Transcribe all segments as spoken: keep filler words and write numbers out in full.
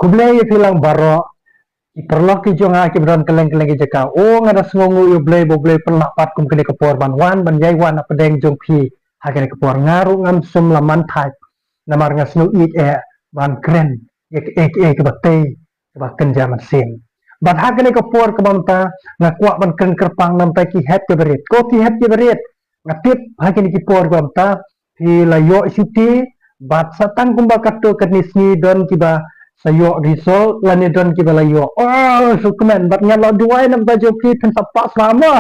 Khublei ïa phi lang baroh ki paralok ki jong nga kiba don kylleng kylleng ki jaka. O, nga da sngewnguh ïa U Blei ba U Blei u pynlah pat kum kane ka por ban wan ban ïai wan hapdeng jong phi ha kane ka por. Nga ruh ngam shym la man thait namar nga sngew ïeit eh ban kren ïa kiei kiei kiba tei kiba kynja mynsiem. Bad ha kane ka por kaba mynta nga kwah ban kren kyrpang na bynta ki hep kiba rit. Ko ki hep kiba rit, nga tip ha kine ki por kaba mynta phi la ïoh shuti, bad sa tang kumba katto katne sngi don kiba sa ïoh result lane don kiba la ïoh. Oh, sngewkmen, bad nga la duwai na bynta jong phi, phin sa pass bha mo.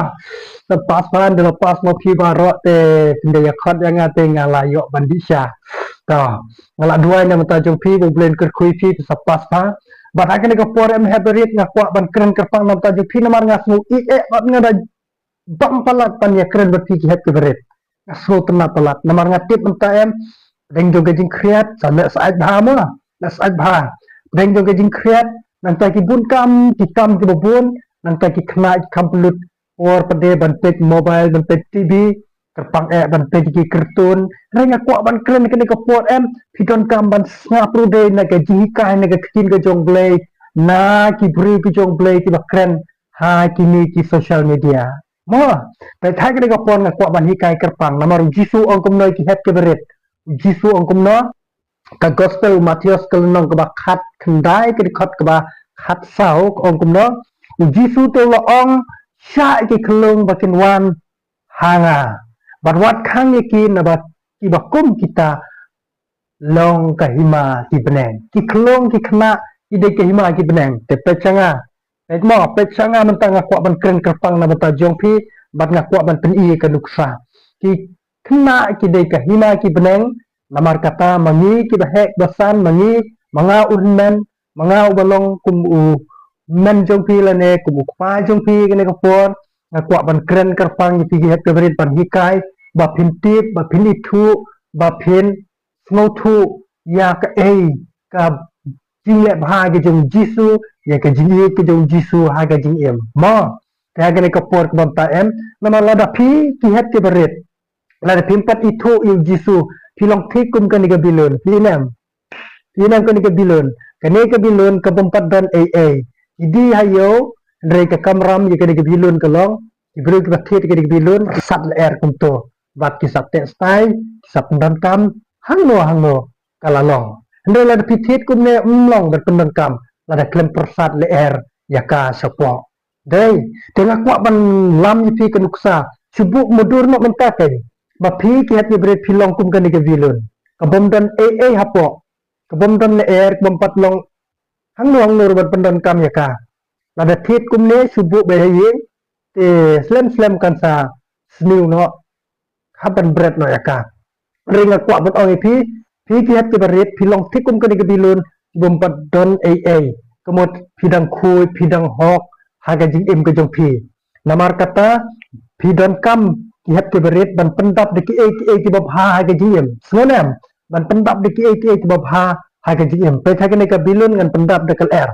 Sa pass bha, ynda la pass mo phi baroh te phin da ïa khot ïa nga te nga la ïoh ban dih sha. To, nga la duwai na bynta jong phi, ba U Blei un kyrkhu ïa phi, phin sa pass bha. Bad ha kane ka por em hep barit nga kwah ban kren kyrpang na bynta jong phi namar nga sngew ïeit eh bad nga da bam palat ban ïa kren bad phi ki hep kiba rit. Nga sngewtynnat palat namar nga tip mynta em, pdeng jong ka jingkhriat sa leh syaid bha mo, leh syaid bha. Pdeng jong ka jingkhriat nangta ki bun kam, ki kam kiba bun, nangta ki khynnah ki kham pynlut por pat de ban peit mobile, ban peit T V, kyrpang eh ban peit ki cartoon. Hynrei nga kwah ban kren kane ka por em, phi donkam ban sngap ruh dei na ka jinghikai na ka ktien ka jong U Blei na ki briew ki jong U Blei kiba kren ha kine ki social media. Mo, peit ha kane ka por nga kwah ban hikai kyrpang namar U Jisu u ong kumno ïa ki hep kiba rit. U Jisu u ong kumno, ka gospel u Mathaios ka lynnong kaba khatkhyndai ka dkhot kaba khatsaw ka ong kumno. U Jisu te u la ong, shah ïa ki khyllung ba kin wan ha nga, bad wat khang ïa ki naba kiba kum kita long ka hima ki bneng. Ki khyllung ki khynnah ki dei ka hima ki bneng. Te peit sha nga, peit mo, peit sha nga mynta nga kwah ban kren kyrpang na bynta jong phi bad nga kwah ban pyni ka nuksa. Ki khynnah ki dei ka hima ki bneng, namar kata ma ngi kiba heh ba san, ma ngi, ma nga u hynmen, ma nga uba long kum u hynmen jong phi lane kum u kpa jong phi kane ka por, nga kwah ban kren kyrpang ïa phi ki hep kiba rit ban hikai ba phin tip, ba phin ithuh, ba phin sngewthuh ïa kaei ka jingleh bha ka jong U Jisu, ïa ka jingïeit ka jong U Jisu ha ka jingim. Mo, te ha kane ka por kaba mynta em, namar lada phi ki hep kiba rit, lada phim pat ithuh ïa U Jisu, phi long thik kum kane ka bilun. Phi ïohi em? Phi ïohi em kane ka bilun? Kane ka bilun ka bym pat don ei ei. Ki die ha ïew, hynrei ka kamram ïa kane ka bilun ka long, ki briew kiba thied ïa kane ka bilun ki sat lyer kumto. Bad ki sa teh stai, ki sa pyndonkam hangno hangno ka la long. Hynrei lada phi thied kumne ym long ban pyndonkam lada khlem pyrsad lyer ïa ka shapoh. Dei, te nga kwah ban lam ïa phi ka nuksa. Shu buh mudui noh mynta kein ba phi ki hep kiba rit phi long kum kane ka bilun. Ka bym don ei ei hapoh. Ka bym don lyer, ka bym pat long hangno hangno ruh ban pyndonkam ïa ka. Lada thied kumne shu buh beit ha ïing, te slem slem kan sa sniew noh, hap ban bret noh ïa ka. Hynrei nga kwah ban ong ïa phi, phi ki hep kiba rit phi long thik kum kane ka bilun, ki bym pat don ei ei. Ka mut phi dang khuid, phi dang hok ha ka jingim ka jong phi. Namar kata phi donkam ki hep kiba rit ban pyndap da kiei kiei kiba bha ha ka jingim. Sngewnem, ban pyndap da kiei kiei kiba bha ha ka jingim. Peit ha kane ka bilun ngan pyndap da ka lyer.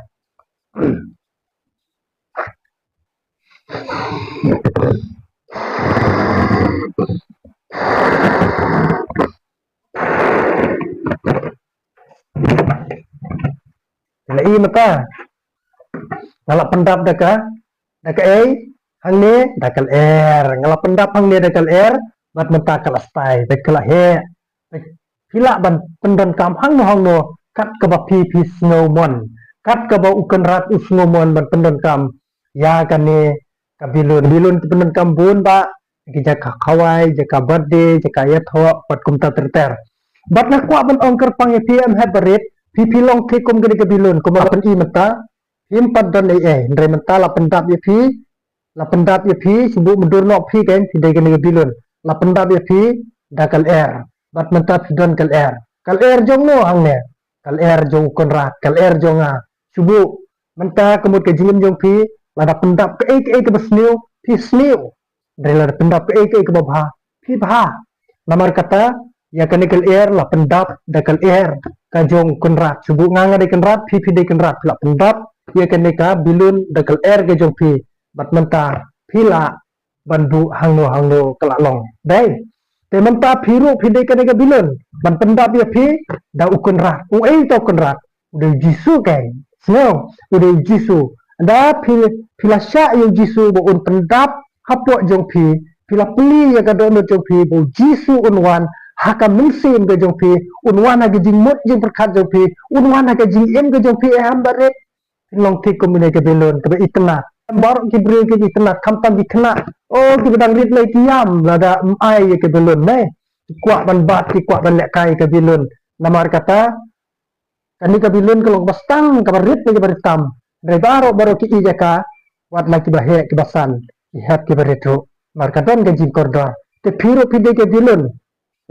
Nga i mynta nga la pyndap da ka, da kaei? Hangne da ka lyer. Nga la pyndap hangne da ka lyer, bad mynta ka la stai, bad ka la heh. Phi lah ban pyndonkam hangno hangno kat kaba phi phi sngew mon, kat kaba u Kynrad u sngew mon ban pyndonkam ïa kane ka bilun. Bilun ki pyndonkam bun bah, ki jaka khawai, jaka birthday, jaka ïathoh, bad kumta ter ter. Bad nga kwah ban ong kyrpang ïa phi em hep barit, phi phi long thik kum kane ka bilun, kumba la pyni mynta, phim pat don ei ei, hynrei mynta la pyndap ïa phi, la pyndap ïa phi, shu buh mudui noh phi kein, phi dei kane ka bilun. La pyndap ïa phi da ka lyer, bad mynta phi don ka lyer. Ka lyer jong no hangne? Ka lyer jong u Kynrad, ka lyer jong nga. Shu buh, mynta ka mut ka jingim jong phi, lada pyndap kaei kaei kaba sniew, phi sniew. Hynrei lada pyndap kaei kaei kaba bha, phi bha. Namar kata ïa kane ka lyer la pyndap da ka lyer ka jong u Kynrad. Shu buh, nga nga dei Kynrad, phi phi dei Kynrad, phi la pyndap ïa kane ka bilun da ka lyer ka jong phi. Bad mynta phi lah ban buh hangno hangno ka la long. Dei. Te mynta phi ruh phi dei kane ka bilun, ban pyndap ïa phi da u Kynrad. Uei uta u Kynrad? U dei u Jisu keiñ. Sngew, u dei u Jisu. Ynda phi, phi la shah ïa u Jisu ba un pyndap hapoh jong phi, phi la plie ïa ka dohnud jong phi ba u Jisu un wan ha ka mynsiem ka jong phi, un wan ha ka jingmut jingpyrkhat jong phi, un wan ha ka jingim ka jong phi, eh, em barit. Phin long thik kum kane ka balloon kaba itynnad. Baroh ki briew ki itynnad, khamtam ki khynnah. Oh, kiba dang rit lei ki ïam lada ym ai ïa ka balloon, ne? Ki kwah ban bat, ki kwah ban lehkai ïa ka balloon. Namar kata, kane ka balloon ka long kaba stang, kaba rit ne kaba rit tam. Hynrei baroh baroh ki ïeit ïa ka, wat la kiba heh kiba san, ki hep kiba rit ruh. Namar ka don ka jingkordor. Te phi ruh phi dei ka balloon.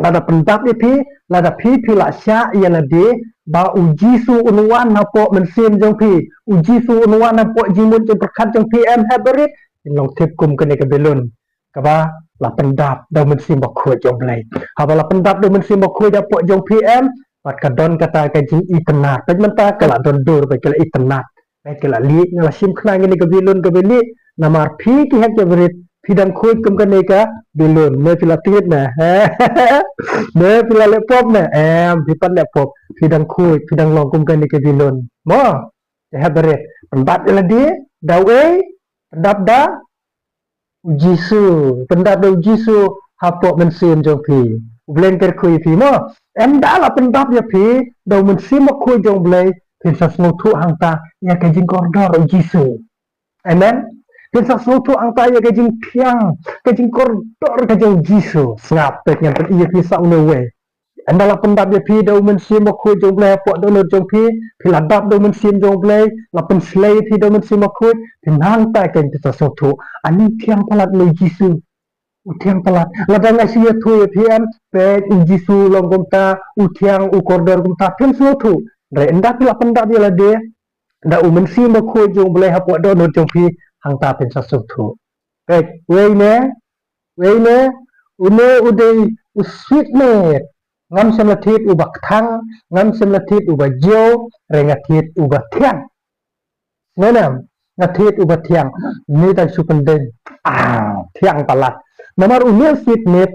Lada pyndap ïa phi, lada phi phi la shah ïa lade ba u Jisu un wan hapoh mynsiem jong phi, u Jisu un wan hapoh jingmut jingpyrkhat jong phi, em, hep barit. Phin long thik kum kane ka balloon kaba la pyndap da u Mynsiem Bakhuid jong U Blei. Haba la pyndap da u Mynsiem Bakhuid hapoh jong phi, em, bad ka don kata ka jingitynnad. Bad mynta ka la don dur bad ka la itynnad. Bad ka la lieh, nga la shim khnang ïa kane ka balloon kaba lieh. Namar phi ki hep ki barit, phi dang khuid kum kane ka balloon. Ne phi la tied ne? Ne phi la leh pop ne? Em, phi pat leh pop. Phi dang khuid, phi dang long kum kane ka balloon. Mo, ki hep barit. Pyndap ïa lade da uei? Pyndap da u Jisu, pyndap da u Jisu hapoh mynsiem jong phi. U Blei un kyrkhu ïa phi mo. Ynda la pyndap ïa phi da u Mynsiem Bakhuid jong U Blei, phin sa sngewthuh hangta ïa ka jingkordor u Jisu. Amen. Phin sa sngewthuh hangta ïa ka jingthiang, ka jingkordor ka jong u Jisu. Sngap beit, ngan pyni ïa phi sa une uwei. Ynda la pyndap ïa phi da u Mynsiem Bakhuid jong U Blei hapoh dohnud jong phi, phi la dap da u Mynsiem jong U Blei, la pynslei ïa phi da u Mynsiem Bakhuid, phin hangta keiñ phin sa sngewthuh. Ani u thiang palat ne u Jisu? U thiang palat. Lada nga shu ïathuh ïa phi, em, peit u Jisu long kumta, u thiang, u kordor kumta, phim sngewthuh. Hynrei ynda phi la pyndap ïa lade da u Mynsiem Bakhuid jong U Blei hapoh dohnud jong phi, hangta phin sa sngewthuh. Peit, uwei ne, uwei ne, une u dei u sweet mate. Ngam shym la thied uba kthang, ngam shym la thied uba jiew, hynrei nga thied uba thiang. Sngewnem, nga thied uba thiang. Une tang shu pyndeng. Ah, thiang palat. Namar une u sweet mate,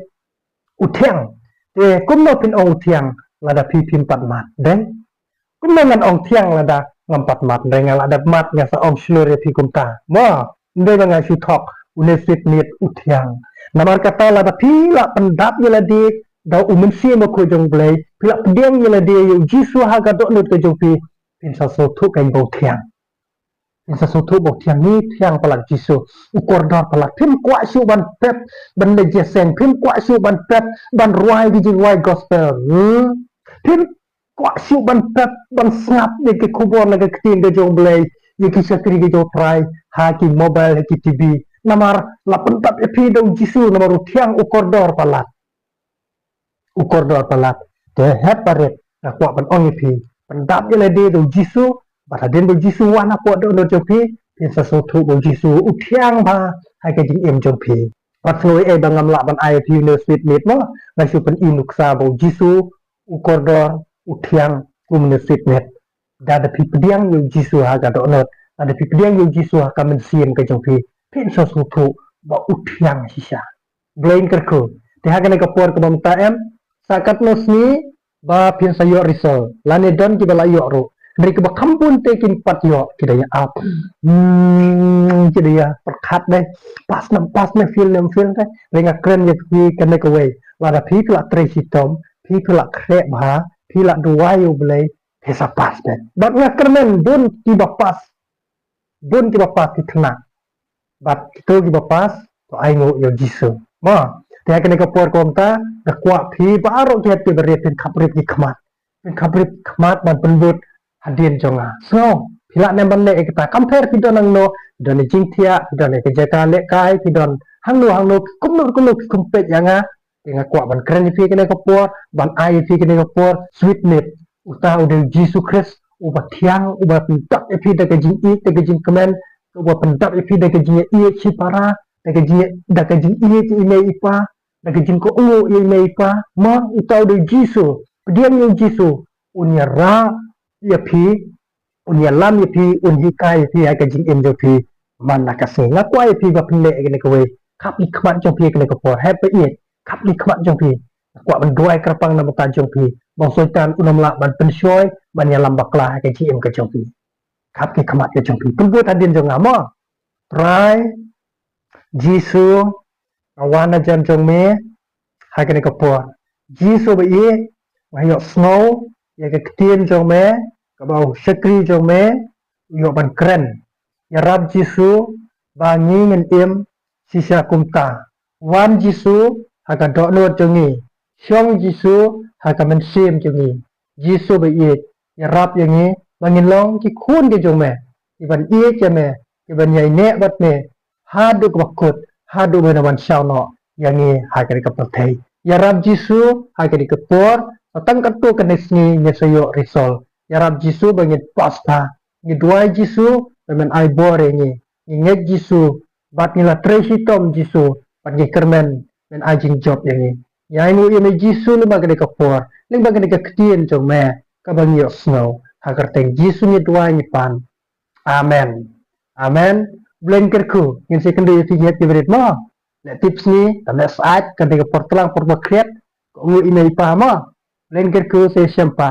u thiang. Te kumno phin ong u thiang lada phi phim pat mad? Dei. Kumno ngan ong thiang lada ngam pat mad? Hynrei nga la dep mad, nga sa ong shlur ïa phi kumta. Mo, ym dei ba nga shu thok, une u sweet mate u thiang. Namar kata lada phi la pyndap ïa lade da u Mynsiem Bakhuid jong U Blei, phi la pdiang ïa lade ïa u Jisu ha ka dohnud ka jong phi, phin sa sngewthuh keiñ ba u thiang. Phin sa sngewthuh ba u thiang, ni thiang palat Jisu, u kordor palat. Phim kwah shuh ban pep, ban leit jingïaseng, phim kwah shuh ban pep, ban rwai ki jingrwai gospel. Hmm? Phim kwah shuh ban pep, ban sngap ïa ki khubor na ka ktien ka jong U Blei, ïa ki shakri ka jong U Trai, ha ki mobile, ha ki T V. Namar la pyndap ïa phi da u Jisu, namar u thiang, u kordor palat. U kordor palat. Te hep barit, nga kwah ban ong ïa phi, pyndap ïa lade da u Jisu, bad hadien ba u Jisu wan hapoh dohnud jong phi, phin sa sngewthuh ba u Jisu u thiang bha ha ka jingim jong phi. Wat sngew ei ei ba ngam lah ban ai ïa phi une u sweet mate mo, nga shu pyni nuksa ba u Jisu u kordor, u thiang kum une u sweet mate. Da, da phi pdiang ïa u Jisu ha ka dohnud, da, da phi pdiang ïa u Jisu ha ka mynsiem ka jong phi, phin sa sngewthuh ba u thiang shisha. Blei un kyrkhu. Te ha kane ka por kaba mynta, em, sa katno sngi ba phin sa ïoh result, lane don kiba la ïoh ruh. Hynrei kiba kham bun te kim pat ïoh, ki da ïa ap. Hmm, ki da ïa pyrkhat dei. Pass ne ym pass, ne fail ne ym fail dei. Hynrei nga kren ïa phi kane kawei. Lada phi phi la trei shitom, phi phi la khreh bha, phi la duwai ïa u Blei, phi sa pass beit. Bad nga kyrmen bun kiba pass. Bun kiba pass ki khynnah. Bad kito kiba pass, to ainguh ïa u Jisu. Mo, te ha kane ka por kumta, nga kwah phi baroh ki hep ki barit phin khaprip ki khmat. Phin khaprip ki khmat ban pynbud hadien jong nga. So, phi lah ne em ban leh ïa kata, kam pher phi don hangno, phi don ha jingthiah, phi don ha ka jaka lehkai, phi don hangno hangno, kumno kumno phi kynpeit ïa nga. Te nga kwah ban kren ïa phi kane ka por, ban ai ïa phi kane ka por, sweet mate. Uta u dei u Jisu Khrist, uba thiang, uba pyndap ïa phi da ka jingïeit, da ka jingkmen, uba pyndap ïa phi da ka jingïeit shipara, da ka jing, da ka jingïeit ïa i mei i pa, da ka jingkohnguh ïa i mei i pa. Mo, uta u dei u Jisu, pdiang ïa u Jisu, un ïarap ïa phi, un ïalam ïa phi, un hikai ïa phi ha ka jingim jong phi man la ka sngi. Nga kwah ïa phi ba phin leh ïa kane kawei. Khap ki khmat jong phi ïa kane ka por. Hep ba ïeit, khap ki khmat jong phi. Nga Kwah ban duwai kyrpang na bynta jong phi ba u Soitan un ym lah ban pynshoi ban ïalam bakla ha ka jingim ka jong phi. Khap ki khmat ka jong phi, pynbud hadien jong nga mo. Trai Jisu, nga wan hajan jong me ha kane ka por. Jisu ba ïeit, nga ïohsngew ïa ka ktien jong me kaba u shakri jong me u ïoh ban kren. Ïarap Jisu ba ngi ngin im shisha kumta. Wan Jisu ha ka dohnud jong ngi. Shong Jisu ha ka mynsiem jong ngi. Jisu ba ïeit, ïarap ïa ngi ba ngin long ki khun ki jong me, ki ban ïeit ïa me, ki ban ïaineh bad me haduh kaba kut, haduh ba me ban shaw noh ïa ngi ha kane ka pyrthei. Ïarap Jisu ha kane ka por, sa tang katto katne sngi ngi sa ïoh risol. Ïarap Jisu ba ngin pasta. Ngi duwai Jisu ba men ai bor ïa ngi. Ngi ngeit Jisu bad ngi la trei shitom Jisu bad ngi kyrmen men ai jingjop ïa ngi. Ngi ainguh ïa me Jisu lyngba kane ka por, lyngba kane ka ktien jong me kaba ngi ïohsngew. Ha ka kyrteng Jisu ngi duwai ngi pan. Amen. Amen. Bleng kyrkhu. Ngin sa ïakynduh ïa phi ïa ki brit mo. Leh tip sngi, ta leh sait, kane ka por tlang por ba khriat. Ko ngu ïa me i pa mo. Bleng kyrkhu, sa ïashem pat.